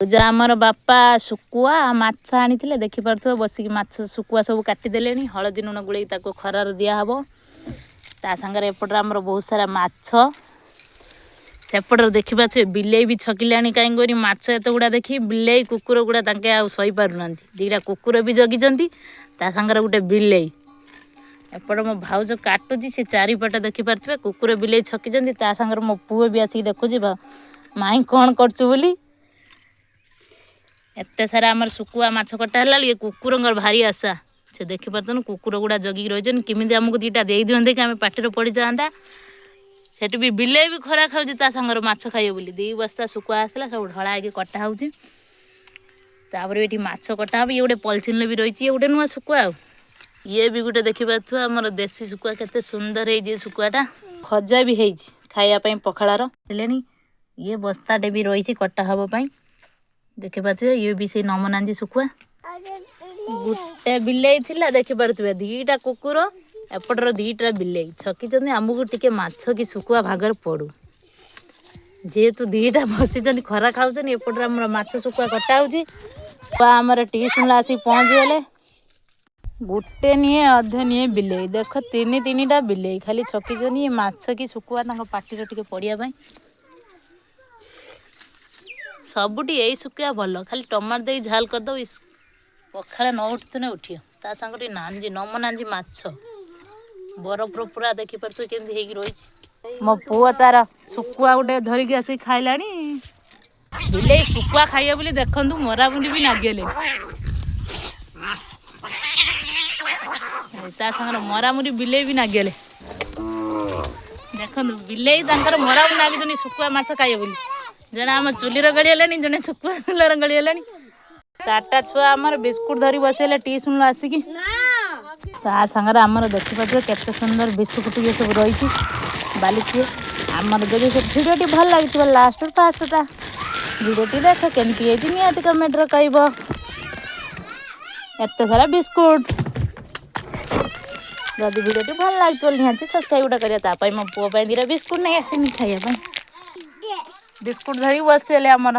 ପୂଜା ଆମର ବାପା ଶୁଖୁଆ ମାଛ ଆଣିଥିଲେ, ଦେଖିପାରୁଥିବ ବସିକି ମାଛ ଶୁଖୁଆ ସବୁ କାଟିଦେଲେଣି। ହଳଦୀ ଲୁଣ ଗୋଳେଇକି ତାକୁ ଖରାରେ ଦିଆହେବ। ତା ସାଙ୍ଗରେ ଏପଟରେ ଆମର ବହୁତ ସାରା ମାଛ, ସେପଟରେ ଦେଖିପାରୁଥିବେ ବିଲେଇ ବି ଛକିଲାଣି। କାହିଁ କରି ମାଛ ଏତେ ଗୁଡ଼ା ଦେଖି ବିଲେଇ କୁକୁର ଗୁଡ଼ା ତାଙ୍କେ ଆଉ ସହିପାରୁନାହାନ୍ତି। ଦୁଇଟା କୁକୁର ବି ଜଗିଛନ୍ତି, ତା ସାଙ୍ଗରେ ଗୋଟେ ବିଲେଇ। ଏପଟେ ମୋ ଭାଉଜ କାଟୁଛି, ସେ ଚାରିପଟ ଦେଖିପାରୁଥିବେ କୁକୁର ବିଲେଇ ଛକିଛନ୍ତି। ତା ସାଙ୍ଗରେ ମୋ ପୁଅ ବି ଆସିକି ଦେଖୁଛି ମାଇଁ କ'ଣ କରୁଛୁ ବୋଲି। ଏତେ ସାରା ଆମର ଶୁଖୁଆ ମାଛ କଟା ହେଲା। ଇଏ କୁକୁରଙ୍କର ଭାରି ଆଶା, ସେ ଦେଖିପାରୁଛନ୍ତି କୁକୁର ଗୁଡ଼ା ଜଗିକି ରହିଛନ୍ତି, କେମିତି ଆମକୁ ଦୁଇଟା ଦେଇଦିଅନ୍ତେ କି ଆମେ ପାଟିରେ ପଡ଼ିଯାଆନ୍ତା। ସେଠି ବି ବିଲେଇ ବି ଖରା ଖାଉଛି ତା ସାଙ୍ଗରେ ମାଛ ଖାଇବ ବୋଲି। 2 ବସ୍ତା ଶୁଖୁଆ ଆସିଲା, ସବୁ ଢଳା ହେଇକି କଟା ହେଉଛି। ତାପରେ ଏଠି ମାଛ କଟା ହେବ। ଇଏ ଗୋଟେ ପଲିଥିନ୍ରେ ବି ରହିଛି, ଇଏ ଗୋଟେ ନୂଆ ଶୁଖୁଆ। ଆଉ ଇଏ ବି ଗୋଟେ ଦେଖିପାରୁଥିବ ଆମର ଦେଶୀ ଶୁଖୁଆ, କେତେ ସୁନ୍ଦର ହେଇଛି ଏ ଶୁଖୁଆଟା। ଭଜା ବି ହେଇଛି ଖାଇବା ପାଇଁ ପଖାଳର ହେଲେଣି। ଇଏ ବସ୍ତାଟେ ବି ରହିଛି କଟା ହେବା ପାଇଁ, ଦେଖିପାରୁଥିବେ। ଇଏ ବି ସେଇ ନମନାଞ୍ଜି ଶୁଖୁଆ। ଗୋଟେ ବିଲେଇ ଥିଲା ଦେଖିପାରୁଥିବେ, 2ଟା କୁକୁର, ଏପଟର 2ଟା ବିଲେଇ ଛକିଛନ୍ତି। ଆମକୁ ଟିକେ ମାଛ କି ଶୁଖୁଆ ଭାଗରେ ପଡ଼ୁ, ଯେହେତୁ 2ଟା ବସିଛନ୍ତି ଖରା ଖାଉଛନ୍ତି। ଏପଟରେ ଆମର ମାଛ ଶୁଖୁଆ କଟା ହେଉଛି। ଆମର ଟିଉସନ୍ରେ ଆସିକି ପହଞ୍ଚିଗଲେ। ଗୋଟେ ନିଏ ଅଧେ ନିଏ ବିଲେଇ, ଦେଖ 3-3ଟା ବିଲେଇ ଖାଲି ଛକିଛନ୍ତି ମାଛ କି ଶୁଖୁଆ ତାଙ୍କ ପାଟିରେ ଟିକେ ପଡ଼ିବା ପାଇଁ। ସବୁଠି ଏଇ ଶୁଖୁଆ ଭଲ, ଖାଲି ଟମାଟୋ ଦେଇ ଝାଲ କରିଦେବ, ପଖାଳ ନ ଉଠୁଥିଲେ ଉଠିବ। ତା ସାଙ୍ଗରେ ଟିକେ ନାଞ୍ଜି ନମନାଞ୍ଜି ମାଛ ବରଫର ପୁରା ଦେଖିପାରୁଥିବ କେମିତି ହେଇକି ରହିଛି। ମୋ ପୁଅ ତାର ଶୁଖୁଆ ଗୋଟେ ଧରିକି ଆସିକି ଖାଇଲାଣି। ବିଲେଇ ଶୁଖୁଆ ଖାଇବ ବୋଲି ଦେଖନ୍ତୁ ମରାମୁରି ବି ନାଗିଗଲେ। ତା ସାଙ୍ଗରେ ମରାମୁରି ବିଲେଇ ବି ନାଗିଗଲେ। ଦେଖନ୍ତୁ ବିଲେଇ ତାଙ୍କର ମରାମୁରି ନାଗିଛନ୍ତି ଶୁଖୁଆ ମାଛ ଖାଇବ ବୋଲି। ଜଣେ ଆମ ଚୁଲିର ଗଳିଗଲାଣି, ଜଣେ ଶୁଖୁଆ ଚୁଲାର ଗଳିଗଲାଣି। 4ଟା ଛୁଆ ଆମର ବିସ୍କୁଟ ଧରି ବସିଗଲେ ଟିଉସନ୍ରୁ ଆସିକି। ତା ସାଙ୍ଗରେ ଆମର ଦେଖିପାରୁଥିବେ କେତେ ସୁନ୍ଦର ବିସ୍କୁଟ ଇଏ ସବୁ ରହିଛି ବାଲିଚି। ଆମର ଯଦି ସେ ଭିଡ଼ିଓଟି ଭଲ ଲାଗିଥିବ ଲାଷ୍ଟରୁ ଫାଷ୍ଟଟା ଭିଡ଼ିଓଟି ଦେଖ କେମିତି ହେଇଛି ନିହାତି କମେଣ୍ଟରେ କହିବ। ଏତେ ସାରା ବିସ୍କୁଟ। ଯଦି ଭିଡ଼ିଓଟି ଭଲ ଲାଗିଥିବ ନିହାତି ସବସ୍କ୍ରାଇବ୍ ଗୋଟେ କରିବା। ତା ପାଇଁ ମୋ ପୁଅ ପାଇଁ 2ଟା ବିସ୍କୁଟ ନେଇ ଆସିନି ଖାଇବା ପାଇଁ। ବିସ୍କୁଟ ଧରିକି ବସିଗଲେ ଆମର।